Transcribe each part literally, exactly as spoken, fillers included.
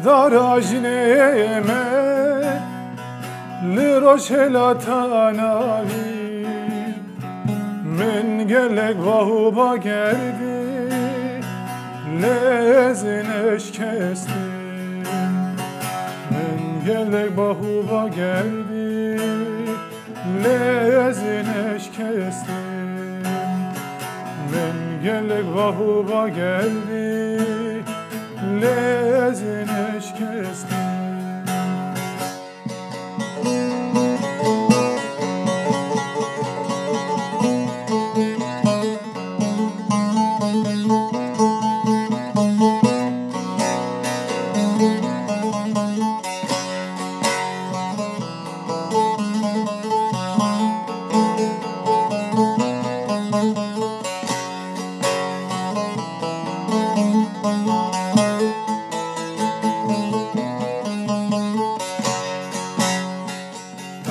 Dara jinê me li Rojhilata Navîn, min gelek bah û ba kerdî, lê ez neşkestim. Min gelek bah û ba kerdî, lê ez neşkestim. Min gelek bah û ba kerdî, lê ez neşkestim.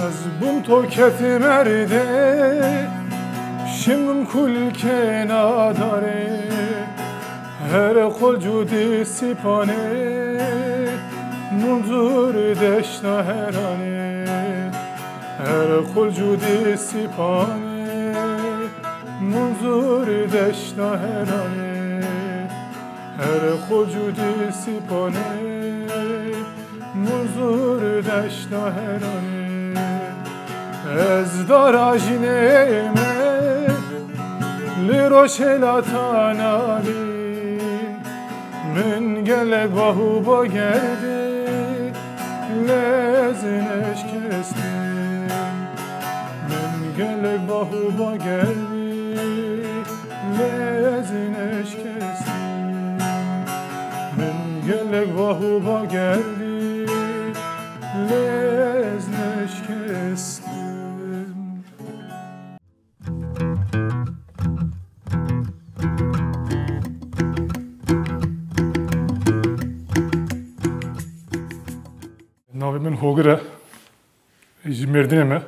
Ez bûm to ketim erdê, şimim kulkê nadarê. Her xulc û dî sîpanê, Munzur deşta heranê. Her xulc û dî sîpanê, Munzur deşta heranê. Her xulc û dî sîpanê, Munzur deşta heranê. Ez dara jinê me li Rojhilata Navîn. Min gelek bah û ba kerdî, lê ez neşkestim. Min gelek bah û ba kerdî, lê ez neşkestim. Min gelek bah û ba kerdî, lê ez neşkestim. Navê min Hogir e. Ji Mêrdînê me.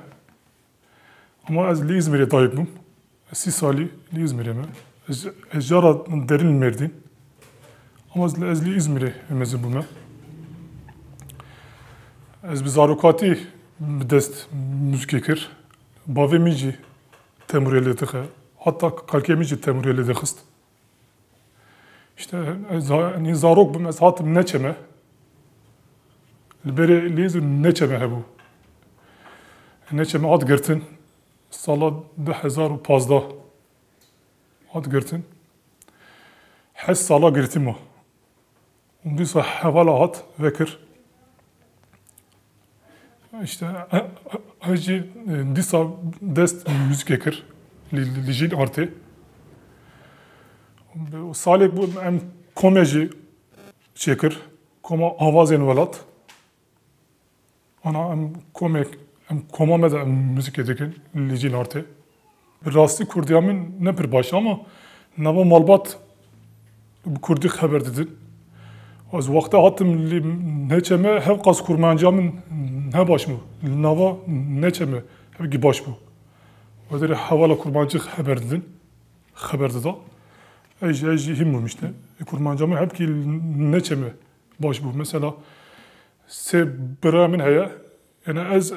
Ama ez li Îzmîrê dayik bûm. Ez sî salî li Îzmîrê me. Ez, ez cara derîn li Mêrdîn. Ama ez, ez li Îzmîrê mezin bûme. Ez bi zarokatî bi dest muzîkê kir. Bavê min jî temûrê lê dixe. Heta kalkê min jî temûrê lê dixist. İşte ez ha-, nî zarok bûm, ez hatim Neçeme. Li berê lê zû Neçeme hebû. Neçeme hat girtin. Sala du hezar û pazdeh hat girtin. Heşt sala girtî ma. Û dîsa hevala hat vekir. İşte, e, e, e, jî, e, dîsa dest muzîkê kir. Li, li, li jîn artê. Û salek bû em komê jî çêkir. Koma Avazên Welat. Ana em komek, em koma me de em muzîkê dikin, li cî nartê. Bi rastî kurdiya min ne pir baş e ama nava malbat bi kurdî xeber didin. Ez wexta hatim li Neçeme hevqas kurmanciya min ne baş bû. Li nava Neçeme hevkî baş bû. Wê derê hevala kurmancî xeber didin, xeber dida. Ez jî, ez jî hîn bûm işte. Kurmanciya min hevkî li Neçeme baş bû. Mesela, Sê bira min heye. Yani ez, e,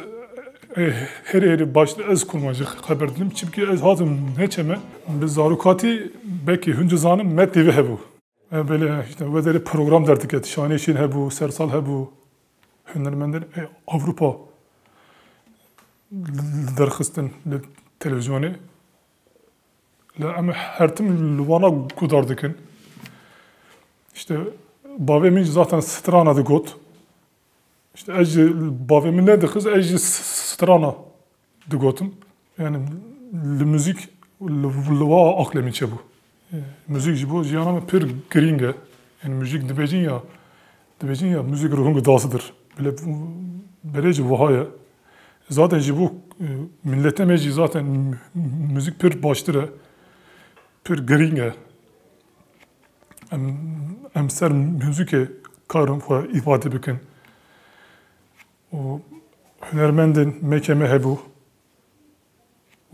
herî herî başta ez kurmancî xeber didim. Çimkî ez hatim Neçeme. Bi zarokatî belkî hûn zanin Met T V hebû. E, böyle işte wê derê program derdiket. Şanê Şîn hebû, Sersal hebû. Hunermendên, e, Avrupa derxistin li televizyonê. Lê em her tim li wana guhdar dikin. İşte bavê min zaten strana digot. İşte ez jî bavê min nedixist, ez jî strana digotim. Yani li muzîk li, li wa aqlê min çêbû. E, muzîk ji bo jiyana me pir girîng e. Yani muzîk dibêjin ya, dibêjin ya muzîk ruhun gidasidir. Bile berê jî wiha ye. Zaten ji bo, e, milletê me jî zaten mu-, muzîk pir baştir e. Pir girîng e. Em, em ser muzîkê karin xwe îfade bikin. Û hunermendên mekê me hebû.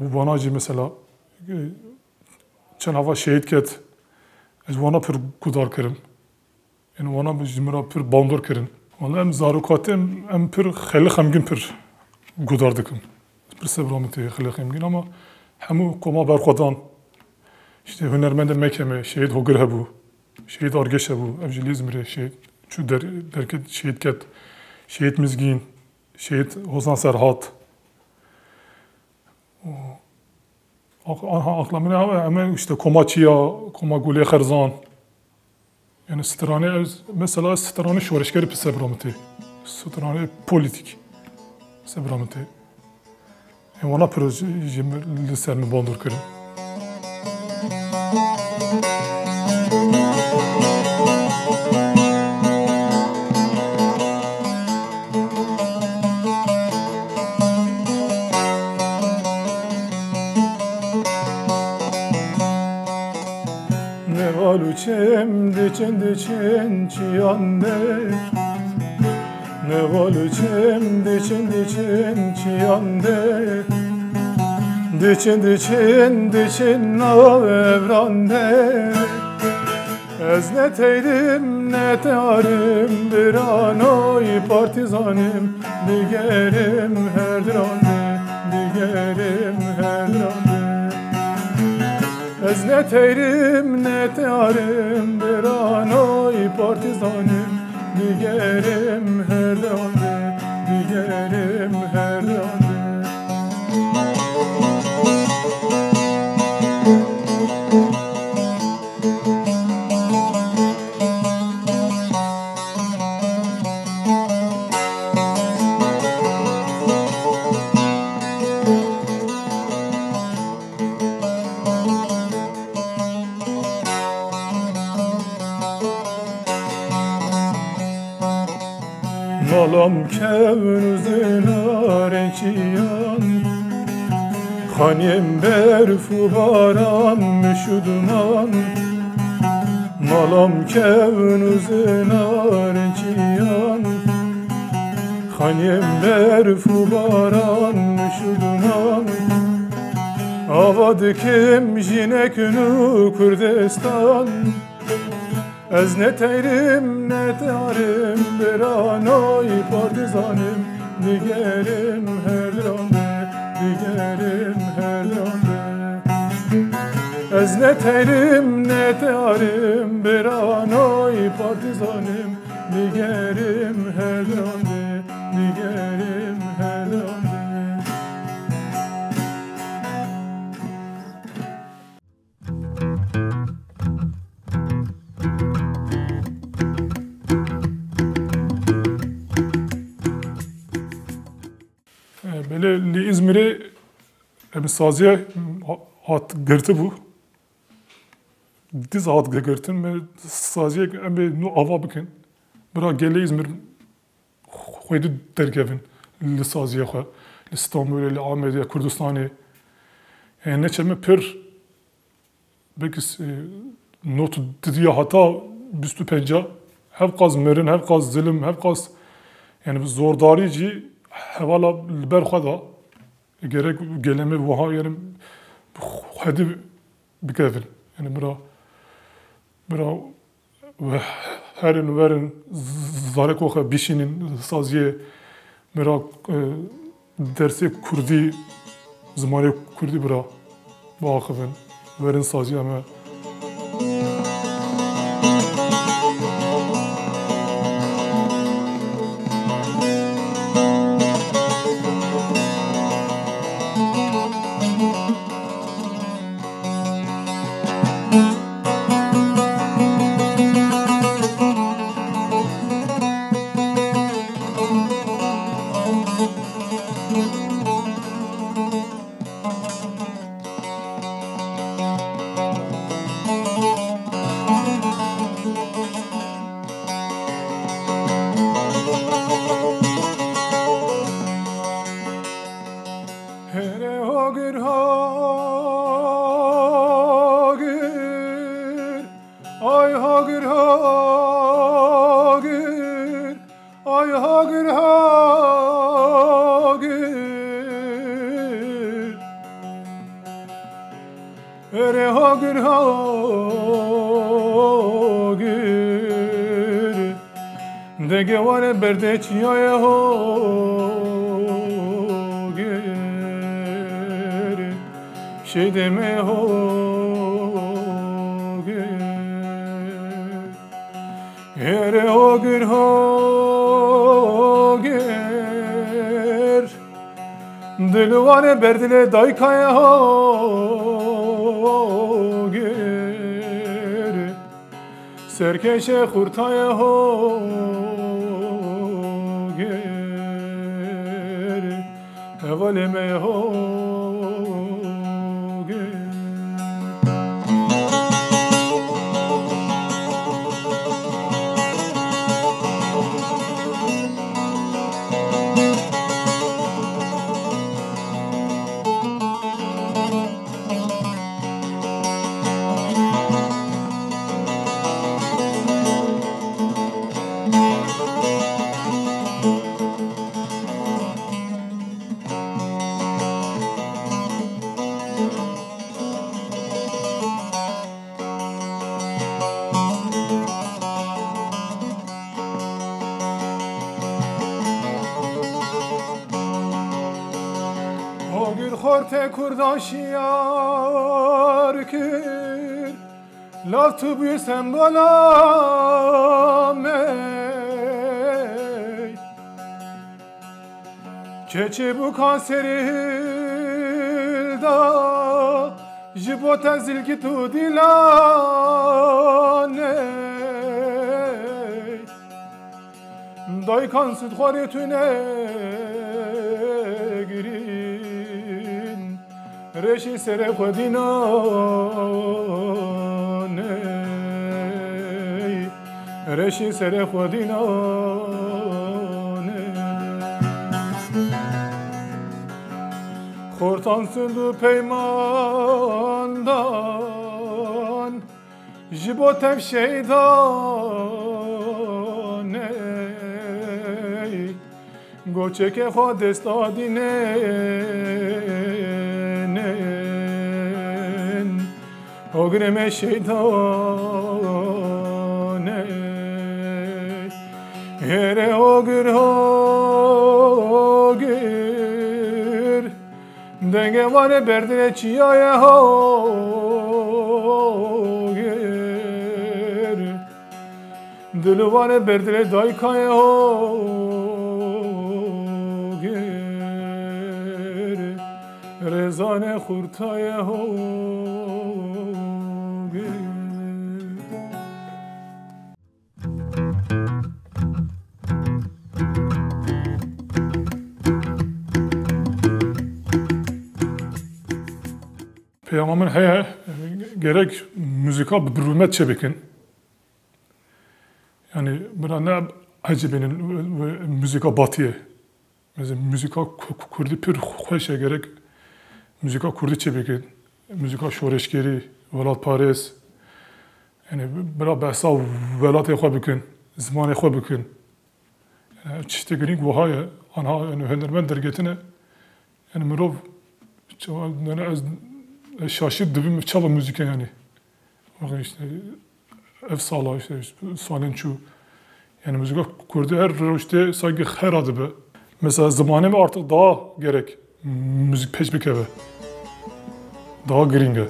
Û vana jî mesela, e, çend hava şehîd ket, ez wana pir guhdar kirim. Ên wana bi ji min re pir bandor kirin. Wala em zarokatê em, em pir xelê xemgin pir guhdar dikin. Pir sebra min tê xelê xemgin ama hemû qoma berxwedan, işte hunermendê me keme, Şehîd Hogir hebû, Şehîd Argeş hebû, ev jî li Îzmîrê şehîd çû der-, derket, şehîd ket, Şehîd Mizgîn, Şehîd Hozan Serhat. Aq-, aha, aqla min e, em işte Koma Çiya, Koma Gulê Xerzan. Yani stranê ez, mesela stranê şoreşgerî pir sebra min tê. Stranê polîtîk sebra min tê. Em wana pir ji, ji min li ser min bandor kirin. Neval û çem diçin, diçin çiyan de. Neval û çem diçin, diçin çiyan de. Diçin, diçin, diçin nav evran de. Ez ne teyrim, ne teyarim, biranoy partîzan im, digerim her diran de, digerim her diran de. Ez ne teyrim, ne teyarim, biranoy partîzan im, digerim her diran de, digerim her diran de. Malam kevn û zinarên çiyan, xaniyên berf û baran, miş û duman. Malam kevn û zinarên çiyan, xaniyên berf û baran, miş û duman. Ava dikim jinekin û Kurdistan. Ez ne teyrim, ne teyarim, biranoy partîzan im, digerim her diran de, digerim her diran de. Ez ne teyrim, ne teyarim, biranoy partîzan im, digerim her diran de, digerim her diran de. Belê li Îzmîrê em saziye ha-, hat girtibû. Diz hat girtin, me saziyek em ê nû ava bikin. Bira gelê Îzmîr xwedî derkevin li saziyê xwe, li Stenbolê, li Amedê, Kurdistanê. Yani neçe me pir, belkî s-, e, not didiya heta bîst û penca, hevqas mirin, hevqas zilim, hevqas, yani zordarî jî hevala li ber xwe da. Gerek gelê me wiha, yani xwedî bikevin. Yani bira, bira Ve herin werin z-, zareko xwe bişînin saziyê, mira, e, dersê kurdî, zimanê kurdî bira biaxivin, werin saziya me. Here hogir, hogir, ay hogir, hogir, ay hogir, hogir. Here hogir, hogir. Dengê wan ê berdê çiyayê hogir, şêdê me hogir. Hêrê hogir, hogir, dil wan ê berdilê daykayê hogir. Serkêşê xurtayê hogir, hevalê me hogir. Hogir xortê Kurdan şiyar kir, lav tu bû sembola me. Keçê bû kanserî hilda, ji bo te zilkî tu dîlanê. Daykan sud xwarê tu negirîn, reşî serê xwe dînanê, reşî serê xwe dînanê. Xortan sund û peymandan, ji bo tev şehîdanê, goçekê xwe desta dînên, hogirê me şehîdanê. Hêrê hogir, hogir, dengê wan ê berdinê çiyayê hogir. Dil wan ê berdinê daykayê hogir. Rêzanê xurtayê hogir. Peyama min heye, gerek muzîka bi rûmet çêbikin. Yani, bira ne ecibînin muzîka batiyê. Mesela muzîka ku-, ku-, kurdî pir xweş e, gerek muzîka kurdî çêbikin. Muzîka şoreşgerî, welatparêz. Yani, bira behsa welatê xwe bikin, zimanê xwe bikin. Yani, tiştê girîng wiha ye. Anha, yani, hunermend dergetine. Yani, mirov, çawa, yani, ez, ez şaşîr dibim çawa muzîke, yani. Bakın işte, ev sala, işte, salên çû. Yani, muzîka kurdî her roj tê sanki xera dibe. Mesela, zimanê me artık daha gerek muzîk pêş bikeve. Daha girîng e.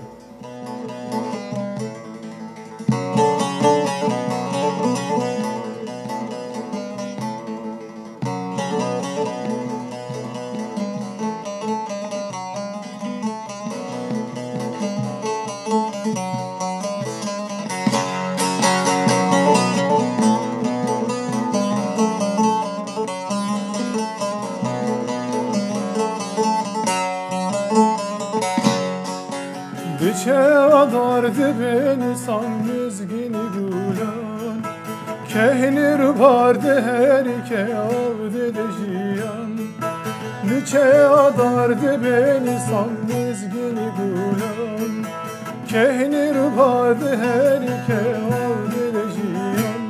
Diçe adar dibên san mizgîn gulan, kehnî rûbar di herî ke av dide jiyan. Diçe adar dibên san mizgîn gulan, kehnî rûbar di herî ke av dide jiyan.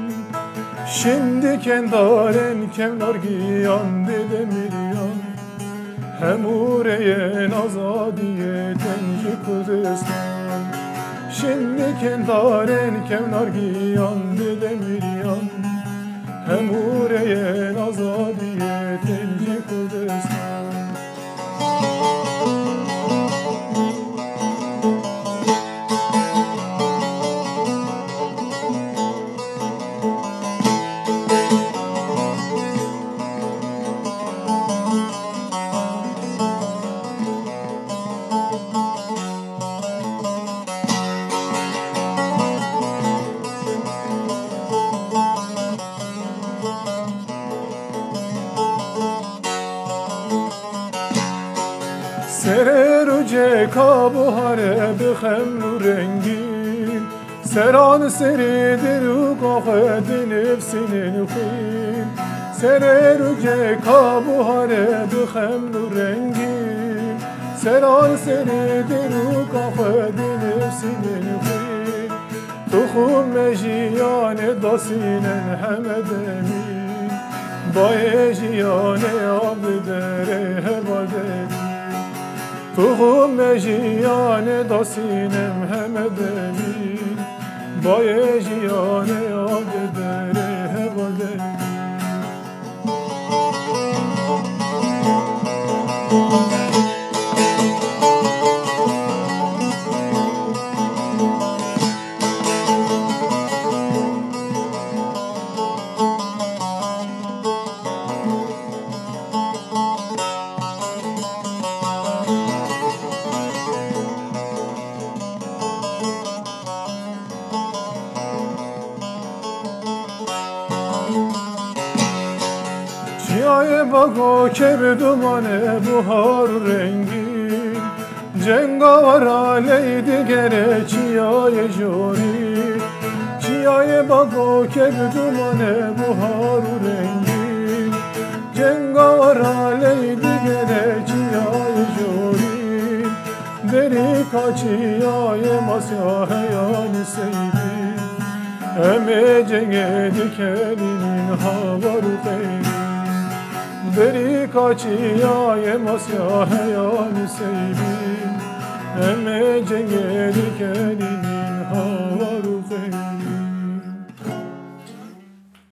Şindî kendarên kevnar giyan dide miryan. Hemû rêyên azadiyê tên ji Kurdistan. Şindî kendarên kevnar giyan dide miryan. Hemû rêyên azadiyê tên ji Kurdistan. Serê rûceka buharê bi xeml û rengîn, seran serê diroka xwe dinivsînin xwîn. Serê rûceka buharê bi xeml û rengîn, seran serê diroka xwe dinivsînin xwîn. Tuxum me jiyanê dasînen heme demî, bayê jiyanê av diderê heval demî. Tuxum me jiyanê dasînem heme demî, bayê jiyanê av diderê heval demî. Çiyayê Bako kê bi dumanê buhar û rengîn, cenga wera ley digere çiyayê jorî. Çiyayê Bako kê bi dumanê buhar û rengîn, cenga wera ley digere çiyayê jorî. Derîka çiyayê Masya heyanî seydî, em ê cengê dikerînin havar û qeyrî. Derîka çiyayê Masya heyanî seydî, em ê cengê dikerînin havar